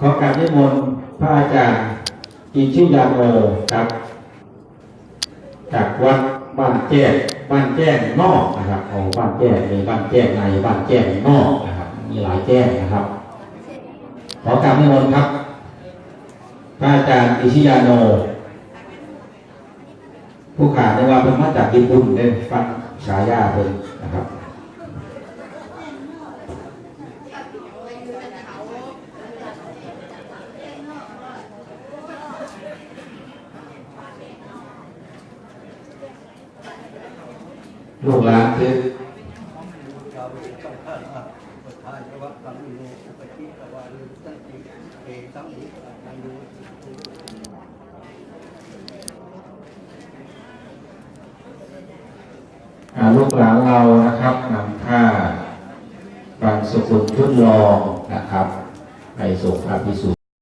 ຂໍກາບນິມົນພະອາຈານ ອິນທິຍາໂນ ຈາກ ຈາກວັດບ້ານແຈ້ງ ບ້ານແຈ້ງນອກນະຄັບ. ເອົາ ບ້ານແຈ້ງ ມີບ້ານແຈ້ງໃນ ບ້ານແຈ້ງນອກນະຄັບ ມີຫຼາຍແຈ້ງນະຄັບ. ຂໍກາບນິມົນຄັບ ພະອາຈານ ອິນທິຍາໂນ. ຜູ້ຂ້ານຶກວ່າເພິ່ນມາຈາກຍີ່ປຸ່ນເດ້ ຟັງສາຍາເພິ່ນນະຄັບ. ລູກຫຼານຄື ອ່າ ລູກຫຼານເຮົານະຄັບ ນຳທ່ານ ບັງສະກຸນ ທຶນລອງ ນະຄັບ ໄປສົງພະພິສູດ.